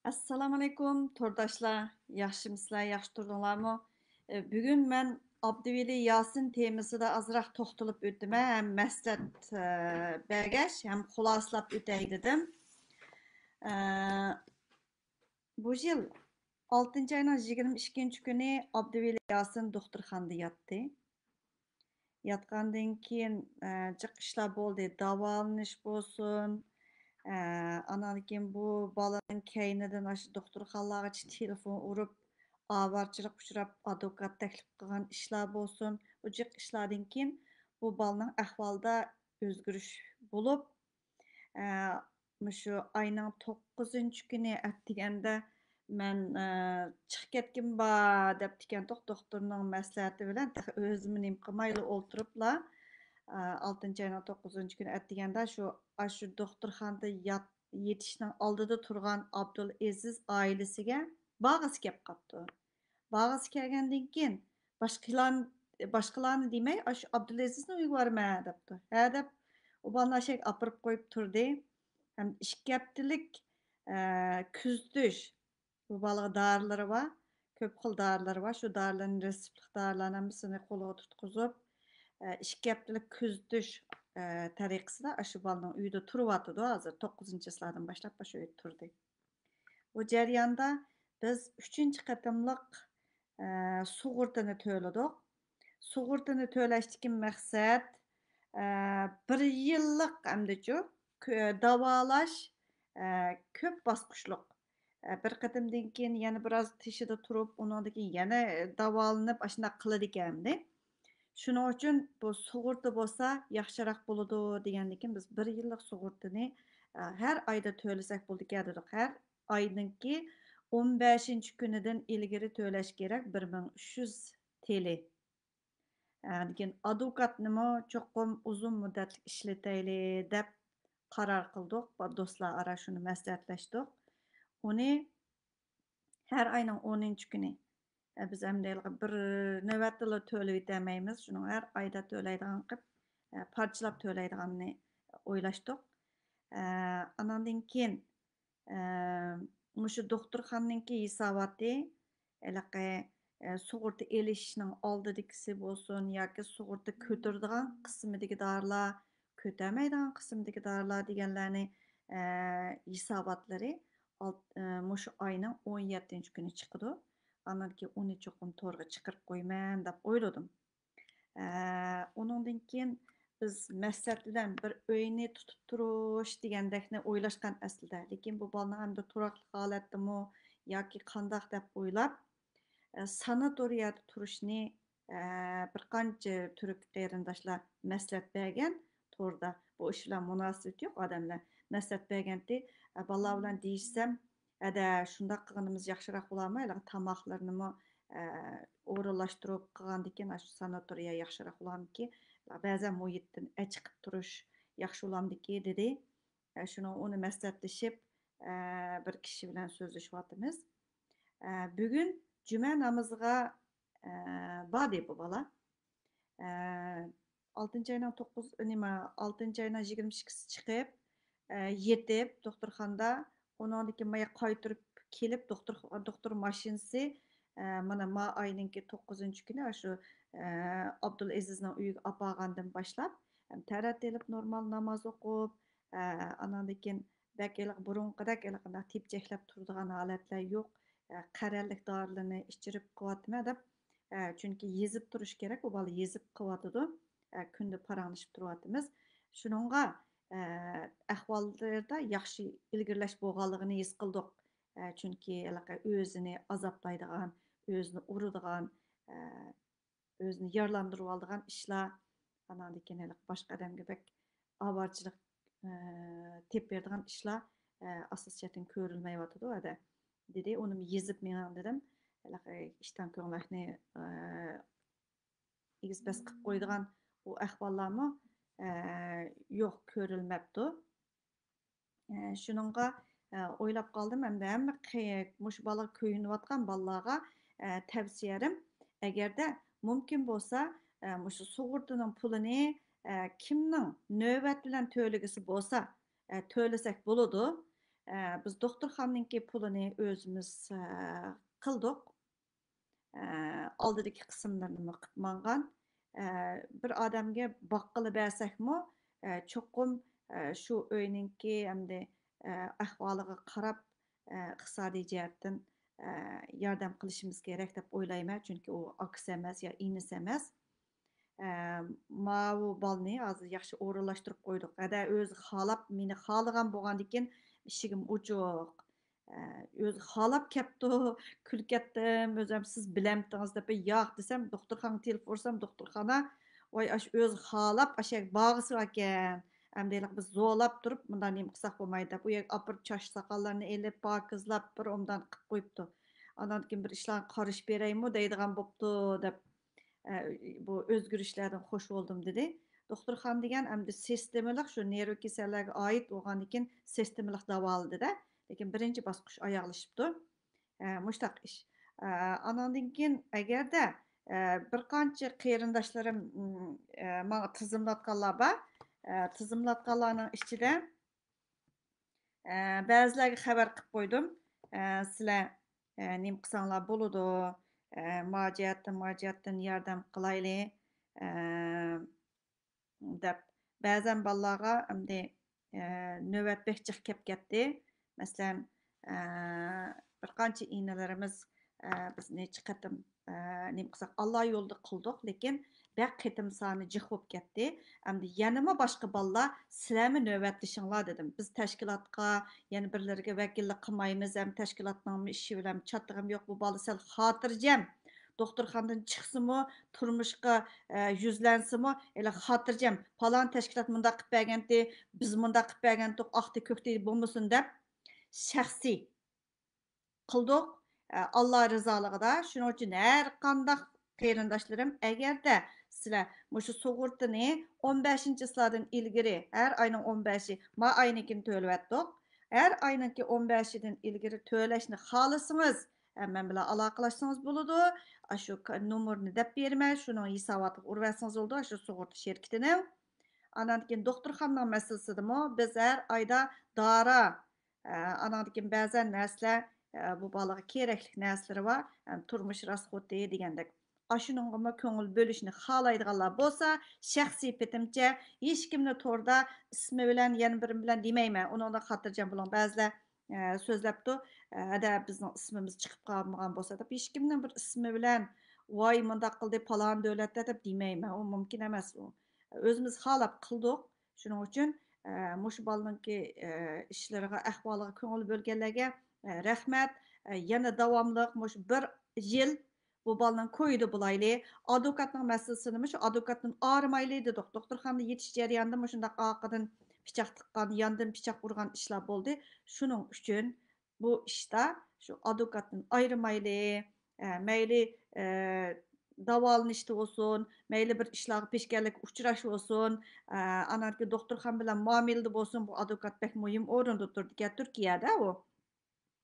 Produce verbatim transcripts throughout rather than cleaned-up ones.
ئەسسالامۇئەلەيكۇم، تورداشلار. ياخشىمۇسىلەر، ياخشى تۇردۇڭلارمۇ؟ ئە، بۈگۈن مەن ئابدۇۋەلى ياسىن تېمىسىدا ئازراق توختىلىپ ئۆتىمەن ھەم مەسلىھەت، ئە، بەرگەچ ھەم خۇلاسىلاپ ئۆتەي دېدىم. ئە، بۇ يىل ئالتىنچى ئاينىڭ يىگىرمە ئىككىنچى كۈنى ئابدۇۋەلى ياسىن دوختۇرخانىدا ياتتى. ياتقاندىن كېيىن، ئە، جىق ئىشلار بولدى. داۋالىنىش بولسۇن، ئە، ئانان كېيىن بۇ بالىنىڭ كەينىدىن ئاشۇ دوختۇرخانىلارغىچە تېلېفون ئۇرۇپ، ئاۋارىچىلىققا ئۇچراپ، ئادۋوكات تەكلىپ قىلغان ئىشلار بولسۇن. بۇ جىق ئىشلاردىن كېيىن بۇ بالىنىڭ ئەھۋالىدا ئۆزگىرىش بولۇپ، ئە، مۇشۇ ئاينىڭ توققۇزىنچى كۈنى ئەتىگەندە مەن، ئە، چىقىپ كەتكىنىم بار دەپتىكەن، دوختۇرنىڭ مەسلىھەتى بىلەن تېخى ئۆزىمۇ نېمە قىلمايلا ئولتۇرۇپلا، ئە، ئالتىنچى ئاينىڭ توققۇزىنچى كۈنى ئەتىگەندە شۇ، ئاشۇ دوختۇرخانىدا يات-، يېتىشنىڭ ئالدىدا تۇرغان ئابدۇل ئەزىز ئائىلىسىگە بارغۇسى كەپ قاپتۇ. بارغۇسى كەلگەندىن كېيىن، باشقىلار-، باشقىلارنى دېمەي، ئاشۇ ئابدۇلئەزىزنىڭ ئۆيىگە بارىمەن دەپتۇ. ھە دەپ، ئۇ بالىنى ئاشەگە ئاپىرىپ قويۇپ تۇردى. ھەم ئىككى ھەپتىلىك، ئە، كۆزىتىش، بۇ بالىغا دارىلىرى بار، كۆپ خىل دارىلىرى بار. شۇ دارىلارنى، رېتسېپلىق دارىلارنىڭ ھەممىسىنى قولىغا تۇتقۇزۇپ، ئە، ئىككى ھەپتىلىك كۆزىتىش، ئە، تەرىقىسىدە ئاشۇ بالىنىڭ ئۆيىدە تۇرۇۋاتىدۇ ھازىر. توققۇزىنچى چىسلادىن باشلاپ ئاشۇ ئۆيدە تۇردى. بۇ جەرياندا بىز ئۈچىنچى قېتىملىق، ئە، سۇغۇرتىنى تۆلىدۇق. سۇغۇرتىنى تۆلەشتىكى مەقسەت، ئە، بىر يىللىق ئەمدىچۇ، كۆ-، داۋالاش، ئە، كۆپ باسقۇچلۇق. ئە، بىر قېتىمدىن كېيىن يەنە بىراز تېشىدا تۇرۇپ، ئۇنىڭدىن كېيىن يەنە داۋالىنىپ، ئاشۇنداق قىلىدىكەن ئەمدى. شۇنىڭ ئۈچۈن بۇ سۇغۇرتا بولسا ياخشىراق بولىدۇ دېگەندىن كېيىن بىز بىر يىللىق سۇغۇرتىنى، ئە، ھەر ئايدا تۆلىسەك بولىدىكەن دېدۇق. ھەر ئاينىڭكى ئون بەشىنچى كۈنىدىن ئىلگىرى تۆلەش كېرەك، بىر مىڭ ئۈچ يۈز تىلى. ئە، لېكىن ئادۋوكاتنىمۇ چوقۇم ئۇزۇن مۇددەتلىك ئىشلىتەيلى دەپ قارار قىلدۇق. بۇ دوستلار ئارا شۇنى مەسلىھەتلەشتۇق. ئۇنى ھەر ئاينىڭ ئونىنچى كۈنى، ئە، بىز ئەمدى ھېلىقى بىر نۆۋەتتىلا تۆلىۋېتەلمەيمىز. شۇنىڭ ھەر ئايدا تۆلەيدىغان قىلىپ، ئە، پارچىلاپ تۆلەيدىغاننى ئويلاشتۇق. ئە، ئاناندىن كېيىن، ئە، مۇشۇ دوختۇرخانىنىڭكى ھېساباتى، ھېلىقى، ئە، سۇغۇرتا ئېلىشنىڭ ئالدىدىكىسى بولسۇن ياكى سۇغۇرتا كۆتۈرىدىغان قىسمىدىكى دارىلار، كۆتەرمەيدىغان قىسىمدىكى دارىلار دېگەنلەرنى، ئە، ھېساباتلىرى ئالت-، ئە، مۇشۇ ئاينىڭ ئون يەتتىنچى كۈنى چىقىدۇ. ئاندىن كېيىن ئۇنى چوقۇم تورغا چىقىرىپ قويىمەن دەپ ئويلىدىم. ئە، ئۇنىڭدىن كېيىن بىز مەقسەت بىلەن بىر ئۆينى تۇتۇپ تۇرۇش دېگەندەكنى ئويلاشقان ئەسلىدە. لېكىن بۇ بالىنىڭ ئەمدى تۇراقلىق ھالەتتىمۇ ياكى قانداق دەپ ئويلاپ، ئە، ساناتورىيەدە تۇرۇشنى، ئە، بىر قانچە تۈرك قېرىنداشلار مەسلىھەت بەرگەن توردا. بۇ ئىش بىلەن مۇناسىۋىتى يوق ئادەملەر مەسلىھەت بەرگەنتى. ئە، بالىلار بىلەن دېيىشسەم، ھەدە، شۇنداق قىلغىنىمىز ياخشىراق بولارمۇ؟ ھېلىقى تاماقلىرىنىمۇ، ئە، ئورۇنلاشتۇرۇپ قىلغاندىكىن، ئاشۇ ساناتورىيە ياخشىراق بولارمىكى؟ بەزەن مۇھىتتىن ئەچىقىپ تۇرۇش ياخشى بولامدىكى؟ دېدى. ئە، شۇنىڭ ئۇنى مەسلىھەتلىشىپ، ئە، بىر كىشى بىلەن سۆزلىشىۋاتىمىز. ئە، بۈگۈن جۈمە نامىزىغا، ئە، باردى بۇ بالا. ئە، ئالتىنچى ئاينىڭ توققۇز، نېمە، ئالتىنچى ئاينىڭ يىگىرمە ئىككىسى چىقىپ، ئە، يېتىپ دوختۇرخانىدا، ئۇنىڭدىن كېيىن مايا قايتۇرۇپ كېلىپ، دوختۇر، دوختۇر ماشىنىسى، ئە، مانا ما ئاينىڭكى توققۇزىنچى كۈنى شۇ، ئە، ئابدۇلئەزىزنىڭ ئۆيىگە ئاپارغاندىن باشلاپ، ھەم تەرەت ئېلىپ، نورمال ناماز ئوقۇپ، ئە، ئاناندىن كېيىن بەك ھېلىقى بۇرۇنقىدەك ھېلىقى تېپچەكلەپ تۇرىدىغان ھالەتلەر يوق. ئە، قەرەللىك دارىلىرىنى ئىچۈرۈپ قىلىۋاتىمەن دەپ، ئە، چۈنكى يېزىپ تۇرۇش كېرەك، ئۇ بالا يېزىپ قىلىۋاتىدۇ. ئە، كۈندە پاراڭلىشىپ تۇرۇۋاتىمىز. شۇنىڭغا، ئە، ئەھۋاللىرىدا ياخشى ئىلگىرىلەش بولغانلىقىنى ھېس قىلدۇق. ئە، چۈنكى ھېلىقى ئۆزىنى ئازابلايدىغان، ئۆزىنى ئۇرىدىغان، ئە، ئۆزىنى يارىلاندۇرۇۋالىدىغان ئىشلار، ئاناندىن كېيىن ھېلىقى باشقا ئادەمگە بەك ئاۋارىچىلىك، ئە، تېپىپ بېرىدىغان ئىشلار، ئە، ئاساسىي جەھەتتىن كۆرۈلمەيۋاتىدۇ ھەدە، دېدى. ئۇنىمۇ يېزىپ مېڭىڭ دېدىم. ھېلىقى ئىشتان كۆڭلەكنى، ئە، ئېگىز پەس قىلىپ قويىدىغان ئۇ ئەھۋاللارمۇ، ئە، يوق، كۆرۈلمەپتۇ. ئە، شۇنىڭغا، ئە، ئويلاپ قالدىم، ئەمدى ھەممە قى-، مۇشۇ بالىغا كۆيۈنۈۋاتقان بالىلارغا، ئە، تەۋسىيەم، ئەگەردە مۇمكىن بولسا، ئە، مۇشۇ سۇغۇرتىنىڭ پۇلىنى، ئە، كىمنىڭ نۆۋەت بىلەن تۆلىگۈسى بولسا، ئە، تۆلىسەك بولىدۇ. ئە، بىز دوختۇرخانىنىڭكى پۇلىنى ئۆزىمىز، ئە، قىلدۇق. ئە، ئالدىدىكى قىسىملىرىنىمۇ قىلىپ ماڭغان. ئە، بىر ئادەمگە باققىلى بەرسەكمۇ، ئە، چوقۇم، ئە، شۇ ئۆينىڭكى ئەمدى، ئە، ئەھۋالىغا قاراپ، ئە، ئىقتىسادىي جەھەتتىن، ئە، ياردەم قىلىشىمىز كېرەك دەپ ئويلايمەن، چۈنكى ئۇ ئاكىسى ئەمەس يا ئىنىسى ئەمەس. ئە، ماۋۇ بالىنى ھازىر ياخشى ئورۇنلاشتۇرۇپ قويدۇق. ھەدە ئۆزى خالاپ، مېنى خالىغان بولغاندىكىن ئىشىكىم ئوچۇق. ئە، ئۆزى خالاپ كەپتۇ، كۈلۈپ كەتتىم. ئۆزۈم سىز بىلەمتىڭىز دەپ، ياق دېسەم، دوختۇرخانىغا تېلېفون ئۇرسام، دوختۇرخانا، ۋاي، ئاشۇ ئۆزى خالاپ ئاشۇ يەرگە بارغۇسى باركەن. ئەمدى ھېلىقى بىز زورلاپ تۇرۇپ، مۇنداق نېمە قىلساق بولمايدۇ دەپ، ئۇ يەرگە ئاپىرىپ چاچ ساقاللارنى ئېلىپ، پاكىزلاپ، بىر ئوبدان قىلىپ قويۇپتۇ. ئاندىن كېيىن بىر ئىشلارغا قارىشىپ بېرەيمۇ دەيدىغان بوپتۇ دەپ، ئە، بۇ ئۆزگىرىشلەردىن خوش بولدۇم دېدى. دوختۇرخانا دېگەن ئەمدى سىستېمىلىق شۇ نېرۋا كېسەللەرگە ئائىت بولغاندىن كېيىن سىستېمىلىق داۋالىدىدە. لېكىن بىرىنچى باسقۇچ ئاياغلىشىپتۇ. ئە، مۇشتاق ئىش. ئە، ئاناندىن كېيىن ئەگەردە، ئە، بىر قانچە قېرىنداشلىرىم، ئىم، ئە، ماڭا تىزىملاتقانلار بار. ئە، تىزىملاتقانلارنىڭ ئىچىدە، ئە، بەزىلەرگە خەۋەر قىلىپ قويدۇم. ئە، سىلەر، ئە، نېمە قىلساڭلار بولىدۇ. ئە، ماجىياتتىن، ماجىياتتىن ياردەم قىلايلى. ئە، دەپ، بەزەن بالىلارغا ئەمدى، ئە، نۆۋەت بەك جىق كەپ كەتتى. مەسىلەن، ئە، بىر قانچە ئىنىلىرىمىز، ئە، بىز نەچچە قېتىم، ئە، نېمە قىلساق، ئاللا يولىدا قىلدۇق، لېكىن بەك قېتىم سانى جىق بولۇپ كەتتى. ئەمدى يەنىمۇ باشقا بالىلار، سىلەرمۇ نۆۋەتلىشىڭلار دېدىم. بىز تەشكىلاتقا يەنە بىرلىرىگە ۋەكىللىك قىلمايمىز، ھەم تەشكىلاتنىڭمۇ ئىشى بىلەن چاتىقىم يوق. بۇ بالا سەل خاتىرجەم. دوختۇرخانىدىن چىقسىمۇ، تۇرمۇشقا، ئە، يۈزلەنسىمۇ، ھېلى خاتىرجەم، پالان تەشكىلات مۇنداق قىلىپ بەرگەنتى، بىز مۇنداق قىلىپ بەرگەنتۇق، ئاقتى كۆكتى بولمىسۇن دەپ شەخسىي قىلدۇق. ئە، ئاللا رىزالىقىدا. شۇنىڭ ئۈچۈن ھەر قانداق قېرىنداشلىرىم، ئەگەردە سىلەر مۇشۇ سۇغۇرتىنى ئون بەشىنچى چىسلادىن ئىلگىرى، ھەر ئاينىڭ ئون بەشى، ما ئاينىڭكىنى تۆلىۋەتتۇق. ھەر ئاينىڭكى ئون بەشىدىن ئىلگىرى تۆلەشنى خالىسىڭىز، ئە، مەن بىلەن ئالاقىلەشسىڭىز بولىدۇ. ئاشۇ ك-، نومۇرنى دەپ بېرىمەن، شۇنىڭ ھېساباتىغا ئۇرۇۋەتسىڭىز بولىدۇ، ئاشۇ سۇغۇرتا شىركىتىنىڭ. ئانان كېيىن دوختۇرخانىنىڭ مەسىلىسىدىمۇ بىز ھەر ئايدا دارا، ئە، ئاناندىن كېيىن بەزەن نەرسىلەر، ئە، بۇ بالىغا كېرەكلىك نەرسىلىرى بار، ئە، تۇرمۇش راسخوتى دېگەندەك. ئاشۇنىڭغىمۇ كۆڭۈل بۆلۈشنى خالايدىغانلار بولسا، شەخسىي پېتىمچە، ھېچكىمنى توردا ئىسمى بىلەن، يەنە بىرى بىلەن دېمەيمەن. ئۇنىڭدىن خاتىرجەم بولۇڭ. بەزىلەر، ئە، سۆزلەپتۇ، ئە، ھەدە بىزنىڭ ئىسمىمىز چىقىپ قالمىغان بولسا دەپ. ھېچكىمنىڭ بىر ئىسمى بىلەن، ۋاي، مۇنداق قىلدى، پالان دۆلەتتە دەپ دېمەيمەن. ئۇ مۇمكىن ئەمەس ئۇ. ئۆزىمىز خالاپ قىلدۇق. شۇنىڭ ئۈچۈن، ئە، مۇشۇ بالىنىڭكى، ئە، ئىشلىرىغا، ئەھۋالىغا كۆڭۈل بۆلگەنلەرگە، ئە، رەھمەت. ئە، يەنە داۋاملىق مۇشۇ بىر يىل بۇ بالىنىڭ كويىدا بولايلى. ئادۋوكاتنىڭ مەسىلىسىنىمۇ شۇ ئادۋوكاتتىن ئايرىمايلى دېدۇق. دوختۇرخانىدا يېتىش جەريانىدا مۇشۇنداق ئارقىدىن پىچاق تىققان، ياندىن پىچاق ئۇرغان ئىشلار بولدى. شۇنىڭ ئۈچۈن بۇ ئىشتا شۇ ئادۋوكاتتىن ئايرىمايلى. ئە، مەيلى، ئە، داۋالىنىشتا بولسۇن، مەيلى بىر ئىشلارغا پېشكەللىككە ئۇچراش بولسۇن، ئە، ئانان كېيىن دوختۇرخانا بىلەن مۇئامىلىدە بولسۇن، بۇ ئادۋوكات بەك مۇھىم ئورۇندا تۇرىدىكەن تۈركىيەدە ئۇ.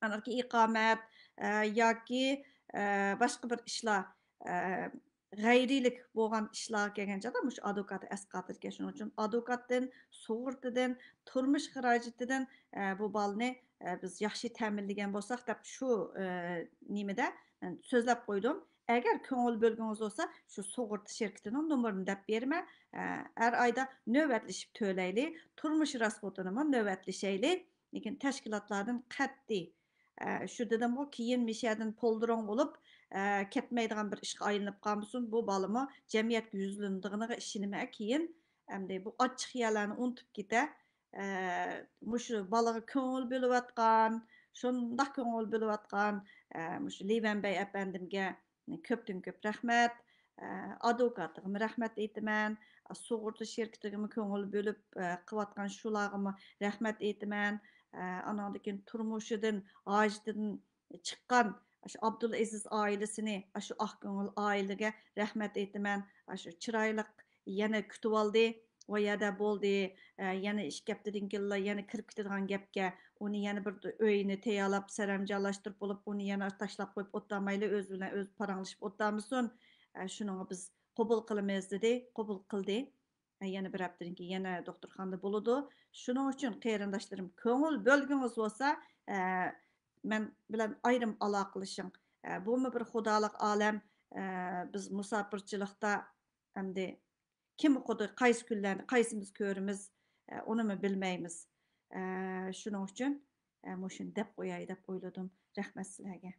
ئانان كېيىن ئىقامەت، ئە، ياكى، ئە، باشقا بىر ئىشلار، ئە، غەيرىيلىك بولغان ئىشلارغا كەلگەن چاغدا مۇشۇ ئادۋوكاتى ئەسقاتىدىكەن. شۇنىڭ ئۈچۈن ئادۋوكاتتىن، سۇغۇرتىدىن، تۇرمۇش خىراجىتىدىن، ئە، بۇ بالىنى، ئە، بىز ياخشى تەمىنلىگەن بولساق دەپ شۇ، ئە، نېمىدە مەن سۆزلەپ قويدۇم. ئەگەر كۆڭۈل بۆلگۈڭىز بولسا، شۇ سۇغۇرتا شىركىتىنىڭ نومۇرىنى دەپ بېرىمەن. ئە، ھەر ئايدا نۆۋەتلىشىپ تۆلەيلى، تۇرمۇش راسخوتىنىمۇ نۆۋەتلىشەيلى. لېكىن تەشكىلاتلاردىن قەتئىي، ئە، شۇ دېدىمغۇ، كېيىن مىشەدىن پولدۇرۇڭ بولۇپ، ئە، كەتمەيدىغان بىر ئىشقا ئايلىنىپ قالمىسۇن. بۇ بالىمۇ جەمئىيەتكە يۈزلىنىدىغىنىغا ئىشىنىمەن. كېيىن ئەمدى بۇ ئاچچىق يەرلەرنى ئۇنتۇپ كېتە. ئە، مۇشۇ بالىغا كۆڭۈل بۆلۈۋاتقان، شۇنداق كۆڭۈل بۆلۈۋاتقان، ئە، مۇشۇ لىۋەن بەي ئەپەندىمگە كۆپتىن كۆپ رەھمەت. ئە، ئادۋوكاتىغىمۇ رەھمەت ئېيتىمەن. سۇغۇرتا شىركىتىگىمۇ كۆڭۈل بۆلۈپ، ئە، قىلىۋاتقان شۇلارغىمۇ رەھمەت ئېيتىمەن. ئە، ئاناندىن كېيىن تۇرمۇشىدىن، ھاجىتىدىن چىققان ئاشۇ ئابدۇلئەزىز ئائىلىسىنى، ئاشۇ ئاق كۆڭۈل ئائىلىگە رەھمەت ئېيتىمەن. ئاشۇ چىرايلىق يەنە كۈتۈۋالدى. ۋاي ھەدە بولدى، ئە، يەنە ئىككى ھەپتىدىن كېيىنلا يەنە كىرىپ كېتىدىغان گەپكە، ئۇنى يەنە بىر ئۆينى تەييارلاپ، سەرەمجانلاشتۇرۇپ بولۇپ، ئۇنى يەنە تاشلاپ قويۇپ ئولتۇرمايلى، ئۆزى بىلەن ئۆزى پاراڭلىشىپ ئولتۇرمىسۇن. ئە، شۇنىڭغا بىز قوبۇل قىلىمىز، دېدى. قوبۇل قىلدى. ئە، يەنە بىر ھەپتىدىن كېيىن يەنە دوختۇرخانىدا بولىدۇ. شۇنىڭ ئۈچۈن قېرىنداشلىرىم، كۆڭۈل بۆلگۈڭىز بولسا، ئە، مەن بىلەن ئايرىم ئالاقىلىشىڭ. ئە، بۇمۇ بىر خۇدالىق ئالەم. ئە، بىز مۇساپىرچىلىقتا ئەمدى كىم ئۇقىدۇ، قايسى كۈنلەرنى قايسىمىز كۆرىمىز، ئە، ئۇنىمۇ بىلمەيمىز. ئە، شۇنىڭ ئۈچۈن، ئە، مۇشۇنى دەپ قوياي دەپ ئويلىدىم. رەھمەت سىلەرگە.